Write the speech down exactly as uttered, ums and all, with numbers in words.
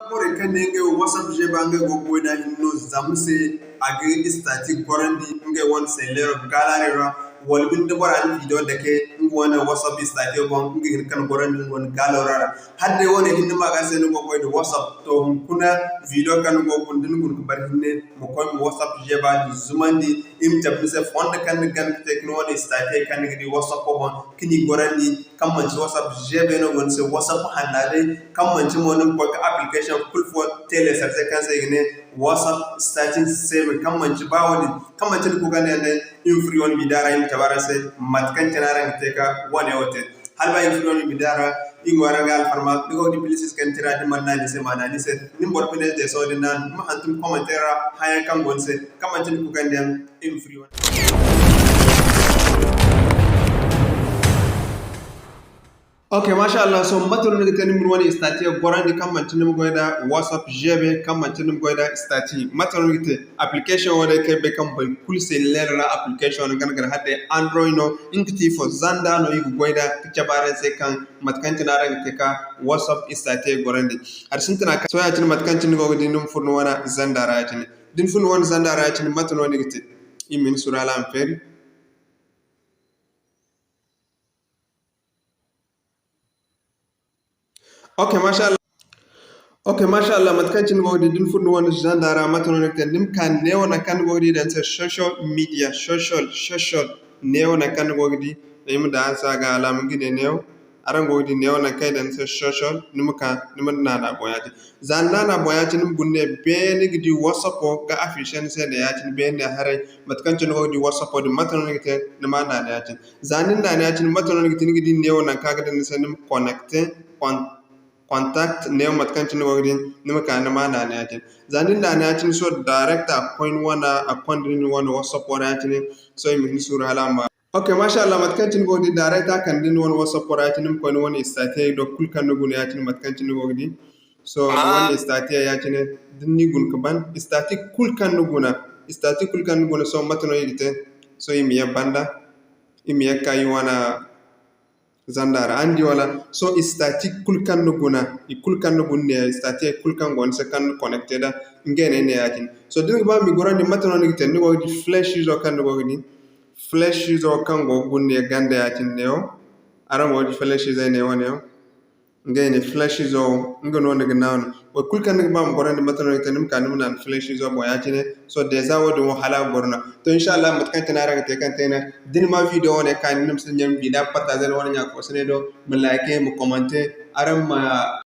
Borey kaŋ ne ngey wo WhatsApp G B ngey go ga goy da hinne no zama se a ga statut gorandi ngey wane cellulaire galerie ra, wala binde da bora na video dake nga wane WhatsApp statut boŋ, nga hin ka gorandi nga wane galerie ra. Hala day wane hinne ma ga se ni go ga goy da WhatsApp, to hunkuna video kaŋ ni go ga guna da ni guna ga bare hinne, ma koy ma WhatsApp G B din zumandi, i ma cabe ni se fondo kaŋ ni gana ga te ga ni wane statut kaŋ ni ga di WhatsApp boŋ, ka ni gorandi, kaŋ manti WhatsApp G B no go ni se, WhatsApp hanna day, kaŋ manti mo ni ma koy ga application kulu fo télécharger kaŋ se i ga ne WhatsApp statut seven, kaŋ manti ba wo-din, kaŋ manti ni kuukandiyaŋ day, i ma furo wane video ra, i ma cabe araŋ se mate kaŋ cine araŋ ga te ka wane wo te. Hala ba i ma furo wane video ra, i ga ŋwaaray araŋ ga alfarma, ni go ga di places kaŋ tira da ni mana naanu i se, ma naanu i se. Ni ma boro fina deeso din naanu, ni ma hantum commentaire ra, hããyaŋ kaŋ go ni se, kaŋ manti ni kuukandiyaŋ, i ma furo wane. Ok, masha Allah, sohõ mate no ni ga te ni ma ni wane statut gorandi kaŋ manti ni ma goy da WhatsApp G B, kaŋ manti ni ma goy da statut? Mate no ni ga te? Application wo day kaŋ ay bay kaŋ boro kulu se leera ra application no gana gana hala day Android no, nga ti ifo zanda no i ga goy da ka cabe araŋ se kaŋ mate kaŋ cine araŋ ga te ka WhatsApp statut gorandi. Hari sintina kaŋ sohõ ya-cine mate kaŋ cine ni go ga di ni ma furo ni wane zanda ra ya-cine. Da ni furo ni wane zanda ra ya-cine mate no ni ga te? I ma ni sura hala a ma feeri. Ok, masha Allah. Ok, masha Allah, mate kaŋ cine ni go ga di, da ni furo ni wane zanda ra, mate no ni ga te? Ni ma ka neewo nangu kaŋ ni go ga di daŋ ni se social media, social, social, neewo nangu kaŋ ni go ga di, ay ma daŋ araŋ se a ga alaama nga ne neewo. Araŋ go ga di neewo nangu kaŋ ay daŋ ni se social, ni ma ka, ni ma naana boŋ ya-cine. Za ni naana boŋ ya-cine, ni ma guna ne beene ga di WhatsApp wo ga afficher ni se ne ya-cine beene ne haray, mate kaŋ cine ni go ga di WhatsApp wo din, mate no ni ga te, ni ma naana ya-cine. Za ni na naana ya-cine, mate no ni ga te? Ni ga di neewo nangu kaŋ a ga daŋ ni se ni ma connecter con-, contact, neewo mate kaŋ cine ni go ga di, ni ma ka ni ma naana ya-cine. Za ni na naana ya-cine, sohõ direct a ga koy ni wane, a ga konda ni ni wane WhatsApp wo ra ya-cine. Sohõ i ma hin suuru hala a ma. Ok, masha Allah, mate kaŋ cine ni go ga di direct a kande ni wane WhatsApp wo ra ya-cine, ni ma koy ni wane statut do kulu kaŋ ni guna ya-cine, mate kaŋ cine ni go ga di. Sohõ ni wane statut ya-cine, da ni guna ga ban, statut kulu kaŋ ni guna, statut kulu kaŋ ni guna, sohõ mate no i ga te? Sohõ i ma ye banda, i ma ye ga ka i wane zanda ra. Araŋ di wala? Sohõ statut kulu kaŋ ni guna, i kulu kaŋ ni guna ne, statut kulu kaŋ go ni se kaŋ ni connecter da, ngey no ay ne ya-cine. Sohõ da ni ga ba ma i gorandi, mate no ni ga te? Ni go ga di flèche izo kaŋ ni go ga di, flèche izo kaŋ go ga guna ne ganda ya-cine neewo. Araŋ go ga di flèche izey neewo, neewo. Ngey ne flèche izo wo, nga no ni ga naanu. Wo kulu kaŋ ni ga ba ma gorandi, mate no ni ga te? Ni ma ka ni ma naanu flèche izo boŋ ya-cine. Sohõ déjà wo-din wo hala a ga goro no. To, inshallah, mate kaŋ cine araŋ ga te kaŋ te ne, da ni ma video wo ne kaani, ni ma si ɲaŋ video partager ni wane ɲa fo se ne do, ma like, ma commenter, araŋ ma